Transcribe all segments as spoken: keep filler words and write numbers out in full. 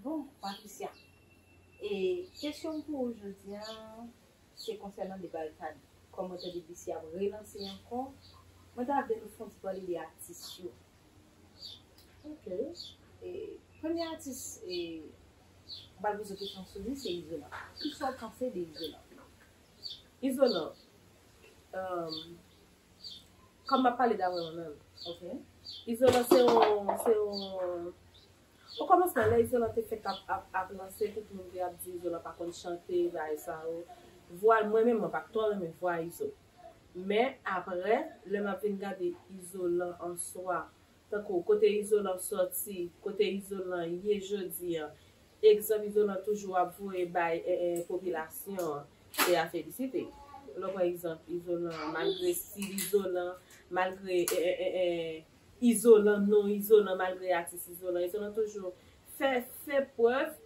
Bon, Patricia, e kesyon m pou ou jodi a, se konsènan de Barikad. Kòm mwen tande Bisi ap relanse ankò, mwen ta vle nou fè yon ti pale de atis yo. Ok. E, premye atis, e, m pral poze kesyon sou li, se Izolan. Kisa w panse de Izolan? Izolan, um, kòm m ap pale daprè mwen menm, ok? Izolan se yon, se yon, okòmansman, lè Izolan te fèk ap, ap, ap lanse, tout moun te ap di Izolan pa konn chante, bagay sa yo. Vwa l, mwen menm, mwen pa t twò renmen vwa Izo. Men apre, lè m ap vin gade Izolan an swa, tankou kote Izolan sòti, kote Izolan ye jodi a, egzanp Izolan toujou ap voye bay, eh, eh, popilasyon an, se a felisite. Lè w pran egzanp Izolan, malgre stil Izolan, malgre, eh, eh, eh, eh, Izolan, non Izolan, malgre atis Izolan, Izolan toujou fè, fè prèv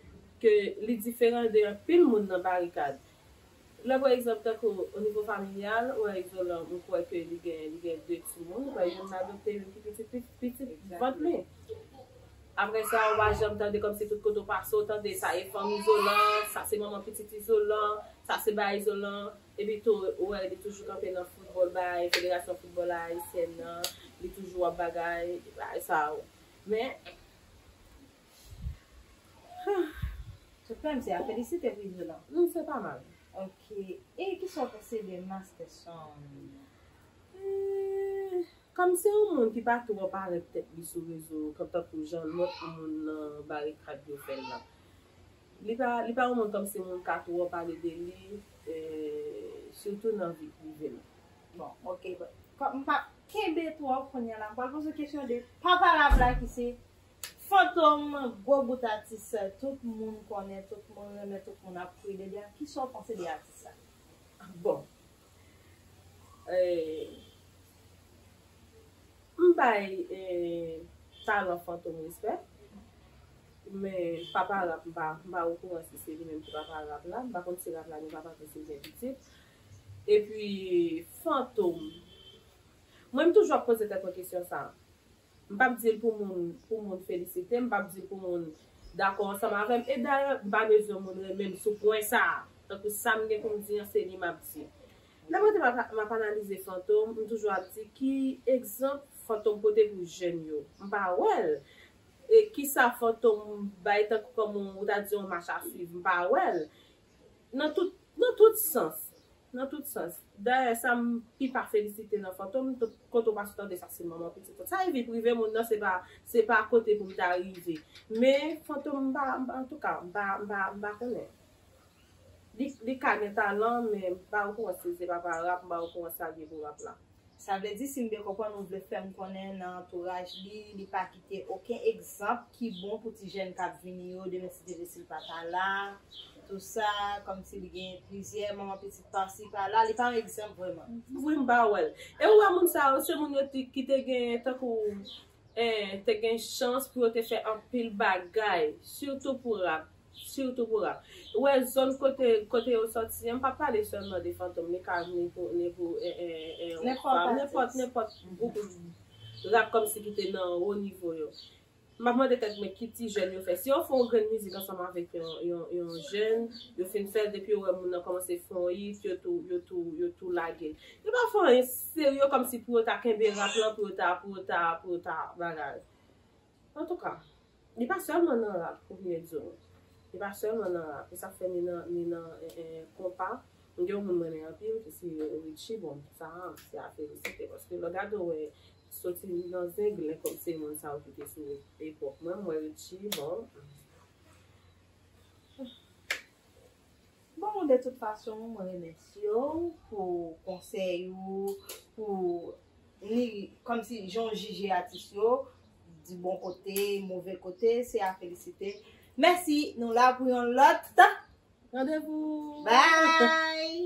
ke li diferan de anpil moun nan Barikad. Lè, pa egzanp, tankou o nivo familyal, ou wè Izolan, m kwè ke li gen, li gen de timoun, ou wè youn adopte, youn ki pitit, pi-, pitit vant li. Apre sa, ou pa janm tande kòmsi tout kote ou pase, ou tande sa e fanm Izolan, sa se manman pitit Izolan, sa se bagay Izolan. Epi tou, ou wè li toujou kanpe nan foutbòl, bagay federasyon foutbòl ayisyèn nan, li toujou ap bagay, bagay sa yo. Men, Tout menm, se a felisite pou Izolan. Hmm, se pa mal. Ok. E kisa w panse de Master Son? Eh, kòm se yon moun ki pa twò parèt tèt li sou rezo, kòm tankou jan lòt moun nan Barikad yo fè l la. Li pa, li pa yon moun kòmsi moun ka twò pale de li, eh, sitou nan vi prive l. Bon, ok. Bon. Kòm m pa kenbe twòp kounye a la, m pral poze kesyon de Papa Rap la ki se Fantom, gwo bout atis, tout moun konnen, tout moun renmen, tout moun ap kriye de li a. Kisa w panse de atis sa? Bon. Eh, m bay, eh, talan Fantom respè. Men Papa Rap, m pa, m pa okouran si se li menm ki Papa Rap la. M pa konn si Rap la gen papa tou, si l gen pitit. Epi, Fantom. Mwen, m toujou ap poze tèt mwen kesyon sa a. M p ap di l pou moun, pou moun felisite m, m p ap di l pou moun dakò ansanm avè m. E dayè, m pa bezwen moun renmen m sou pwen sa a. Tankou sa m gen pou m di an, se li m ap di. Lè mwen te m ap, m ap analize Fantom, m toujou ap di ki egzanp Fantom pote pou jèn yo. M pa wè l. E kisa Fantom bay tankou kòm ou ta di yon mach a swiv, m pa wè l. Nan tout, nan tout sans. Nan tout sans. Dayè, sa m pi pa felisite nan Fantom, tout kote w pase w tande sa se manman pitit. Sa e vi prive moun nan, se pa, se pa kote pou m ta rive. Men Fantom, m pa, m pa, antouka, m pa, m pa, m pa konnen. Li, li ka gen talan, men m pa okouran si se Papa Rap, m pa okouran sa l gen pou rap la. Sa vle di, si m byen konprann, ou vle fè m konnen nan antouraj li, li pa kite okenn egzanp ki bon pou ti jèn k ap vini yo, demen si Dye vle, si l pa ta la, tou sa, kòmsi li gen plizyè manman pitit pasi pala, li pa yon egzanp vrèman. Wi, m pa wè l. E ou wè moun sa yo, se moun yo te, ki te gen, tankou, eh, te gen chans pou yo te fè anpil bagay, sitou pou rap. Sitou pou rap. Ou wè zòn kote, kote yo sòti an, m pa pale sèlman de Fantom, ni Kav, ni pou, ni pou, eh, eh, eh, nenpòt, nenpòt gwoup rap kòmsi ki te nan wo nivo yo. M ap mande tèt mwen ki ti jèn yo fè. Si yo fè yon grenn mizik ansanm avèk yon, yon, yon jèn, yo fin fè l, depi yo wè moun nan kòmanse fè yon hit, yo tou, yo tou, yo tou lage l. Yo pa fè anyen serye kòmsi pou yo ta kenbe rap lan, pou yo ta, pou yo ta, pou yo ta bagay. Antouka, li pa sèlman nan rap, pou byen di w. Li pa sèlman nan rap. E sa k fè ni nan, ni nan, eh, eh, konpa. M gen yon moun m renmen anpil, ki se Richie. Bon, sa a, se a felisite. Paske lè w gade w wè, soti nan Zenglen kòm se moun sa yo ki te sou epòk mwen, m wè Richie, bon. Bon, de tout fason, mwen remèsye w pou konsèy ou, pou ni kòmsi jan w jije atis yo, di bon kote, move kote, se a felisite. Mèsi, nou la pou yon lòt randevou. Bye!